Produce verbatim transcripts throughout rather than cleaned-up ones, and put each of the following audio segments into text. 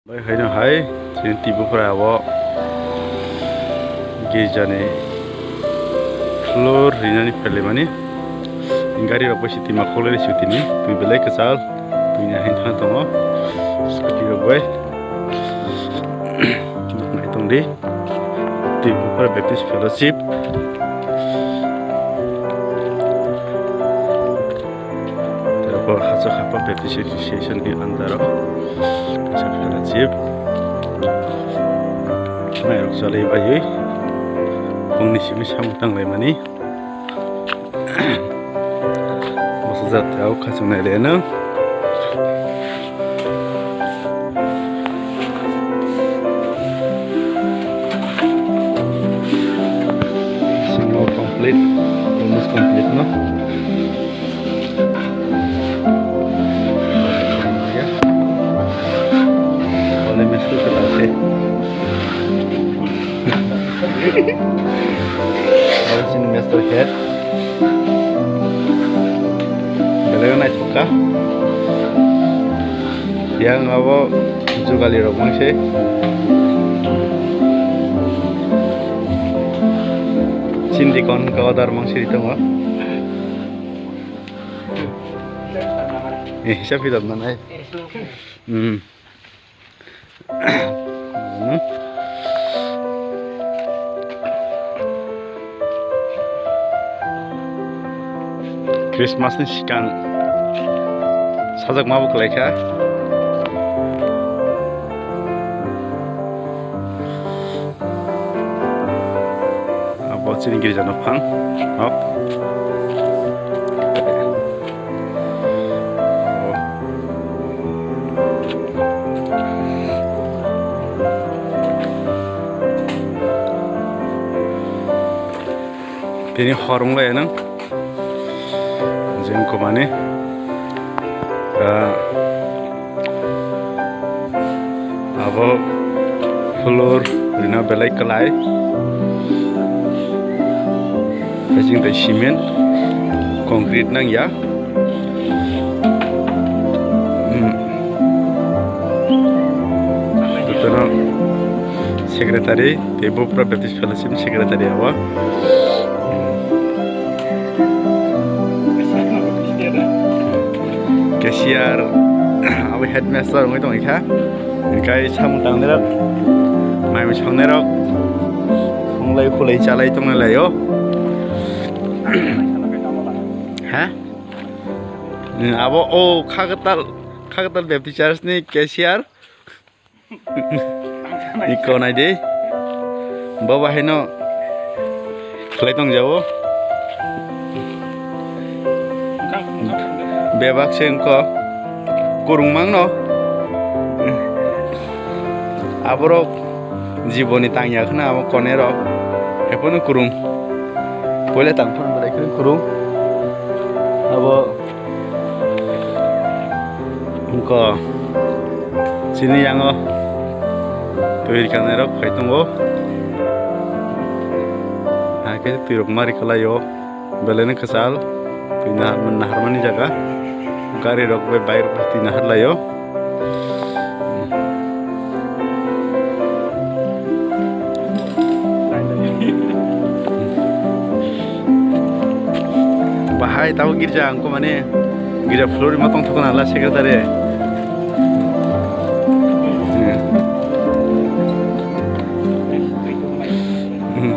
Bai haino hai, chini Tripura o girjani floor rinani phailai mani. Gari rok bai si twima khoklai si tini, twi belai kwchal, twi ni hai thang tongo, scooty rok bai. Nai tong di, Tripura Baptist Fellowship. Abo Hachwk Hapha Baptist Association ni under o kaisa fellowship. Mairok chalwi baiwi bongni simi samung tanglaimani. Bwsajak tabuk khachang nai reno. Simo complete, almost complete no. Ole mesku kata se. Aro sini master head. Belai naithok kha. Yang abo jugali rok mangse. Sindi kon ka order mangse ri tongo. Eh, hisab kitab nanai. Hmm. Christmas ni sikang sajak ma bo kwlai kha. Abo chini girja no phang. Hop. Tini hor wng lai nang. Jeng kumani. Ah, abo floor rina belai kwlai. Haching tei cement, concrete nang ya. Hmm. Jotono secretary, tei bo pura Baptist Fellowship secretary abo. Cashier, abo headmaster wngwi tongwi kha. Hingkai samung tangnai rok, mai mui songnai rok, songlai khulai chalai tonglai laio. Ha? Abo o Khakatal, Khakatal Baptist Church ni cashier. Iko nai di. Baba haino khlai tong jabo. Bebak se wngkho. Kurung mangno. Aborok jiboni tangya khna abo kone rok. Hepono kurung. Poila tangphano belai kheno kurung. Abo Wngkha chini yango twi rikanairok phai tongo. Hakhe twirok ma rikalaio, belaino kwchal twi nahar, naharmani jaga. Garirok bai bike rok bai twi nahar laio. Bahai tabo girja ang ko mane girja floor ma tong thokna la secretary. Hmm.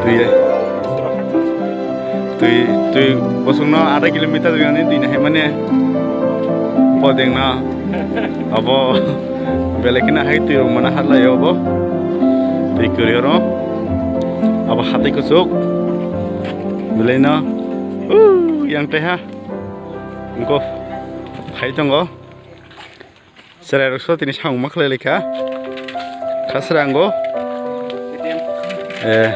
Twi, twi, twi bosongno adha kilometer gani twi nahai mane podengno abo belai kheno hai twi rok mana hat laio abo twi kwrwi oro abo hatwi kuchuk belaino yang taiha wngkha hai tongo. Chwrairok so tini samung ma khlai laikha. Khasrango. Eh.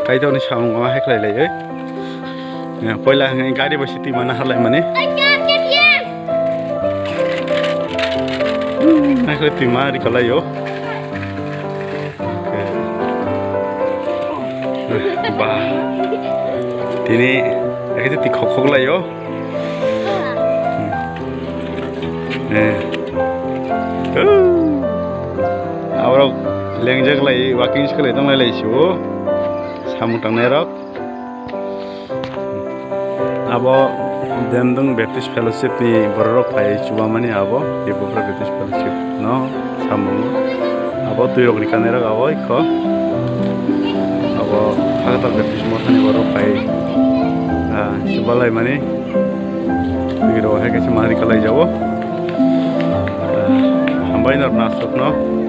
Kaitorni samung ma hai khlai lai. Eh, poila hwnwi gari bo siti mana halai mani. Hai khlai twi ma ri kalaio. Ba. Tini ekhe twi khok khok laio. Eh. Aborok lengjak lai, walking se khlai tong lai lai si o. Samung tangnai rok. Abo Demdung Baptist Fellowship ni borok rok phai chubamani abo, Tripura Baptist Fellowship no samung. Abo twi rok ni kanai rok abo ikko. Abo Khagatal Baptist Motha ni borok rok phai, ah, chubalai mani. Twi rok hai kaisa mari kalai jabo. Ah, hambai no nasuk no.